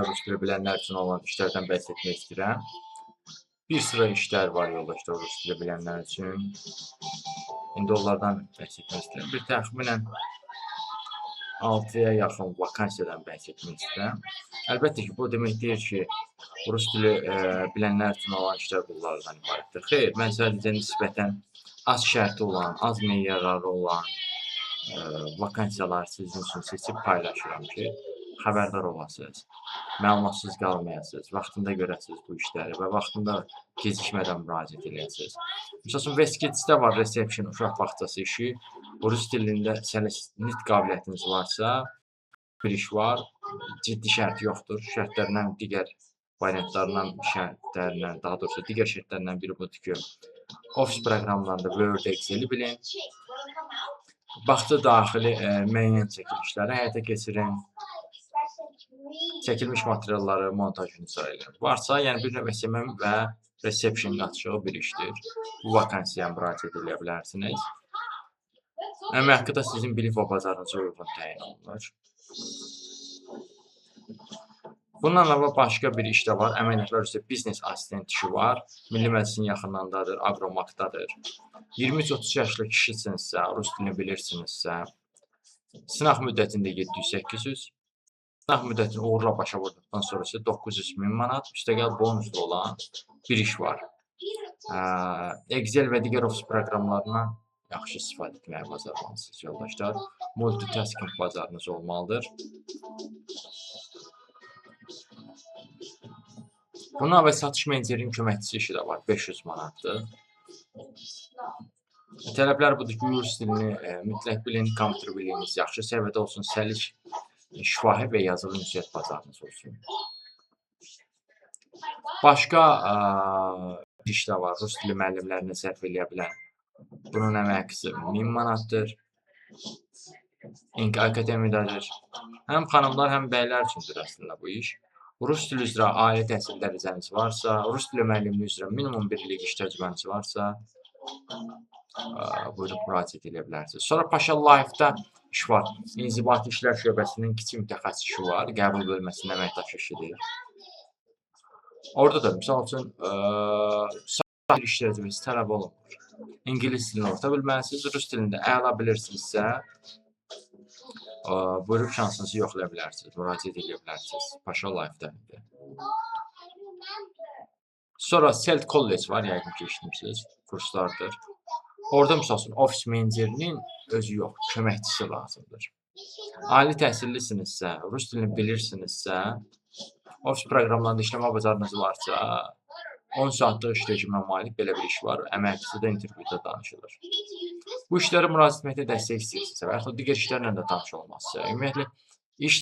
Rus dili bilənlər üçün olan işlərdən bəhs etmək istəyirəm. Bir sıra işlər var yoldaşlar, rus dili bilənlər üçün. İndi onlardan bəhs etmək istəyirəm. Bir təxminən 6-ya yaxın vakansiyadan bəhs etmək istəyirəm. Əlbəttə ki, bu demək deyil ki, rus dili bilənlər üçün olan işlər bunlardan ibarətdir. Xeyr, mən sadəcə nisbətən az şərti olan, az meyarları olan vakansiyalar sizin üçün seçib paylaşıram ki, xəbərdar olasınız, məlumatsız qalmayasınız, vaxtında görəsiniz bu işləri və vaxtında gecikmədən müraciət eləyəsiniz. Məsəl üçün, Westkids-də var reception, uşaq bağçası işi. Rus dilində səlis nitq qabiliyyətiniz varsa, bir iş var, ciddi şərti yoxdur. Şərtlərindən digər variantlarından, şərtlərindən, daha doğrusu digər şərtlərindən biri budur ki, ofis proqramlarında Word, Excel-i bilin. Bağça daxili müəyyən çəkilişləri həyata keçirin. Çəkilmiş materialları montajını icra edin. Varsa, yəni bir növ SMM və reception qaçığı bir işdir. Bu vakansiyaya müraciət edə bilərsiniz. Əmək haqqı da sizin bilik və bacarığınıza uyğun təyin olunur. Bundan əlavə başqa bir iş də var. Əməliyyatlar üzrə biznes asistent işi var. Milli Məclisin yaxınlığındadır, Agromakdadır. 23-30 yaşlı kişisinizsə, rus dilini bilirsinizsə, sınaq müddətində 700-800, sınaq müddətini uğurla başa vurduqdan sonra isə 900 min manat, üstəgəl bonuslu olan bir iş var. Excel və digər ofis proqramlarından yaxşı istifadə etməyi bacarmalısınız yoldaşlar. Multitasking bacarınız olmalıdır. Bununla və satış menecerinin köməkçisi işi də var, 500 manatdır. Tələblər budur ki, rus dilini mütləq bilin, kompüter biliyiniz yaxşı səviyyədə olsun, səlis, şifahi və yazılı ünsiyyət bacarınız olsun. Başqa iş də var, rus dili müəllimlərinə sərf eləyə bilən. Bunun əmək haqqısı 1000 manatdır. İnk Akademiyadadır. Həm xanımlar, həm bəylər üçündür əslində bu iş. Rus dili üzrə ali təhsil dərəcəniz varsa, rus dili müəllimliyi üzrə minimum bir illik iş təcrübəniz varsa, buyurub müraciət edə bilərsiniz. Sonra Paşa Life-da iş var. İnzibati İşlər Şöbəsinin kiçik mütəxəssis işi var. Qəbul bölməsinin əməkdaşı işidir. Orada da misal üçün bir iş təcrübəsi tələb olunmur. İngilis dilini orta bilməlisiniz, rus dilində əla bilirsinizsə, buyurub şansınızı yoxlaya bilərsiniz, müraciət edə bilərsiniz. Paşa Life-da indi. Sonra Selt College var, yəqin ki, eşitmişsiniz, kurslardır. Orada misal üçün ofis menecerinin özü yox, köməkçisi lazımdır. Ali təhsillisinizsə, rus dilini bilirsinizsə, ofis proqramlarında işləmə bacarığınız varsa, 10 saatlıq iş rejiminə malik belə bir iş var. Əmək haqqısı da intervyuda danışılır. Bu işlərə müraciət etməkdə dəstək istəyirsinizsə və yaxud digər işlərlə də tanış olmazsa, ümumiyyətlə iş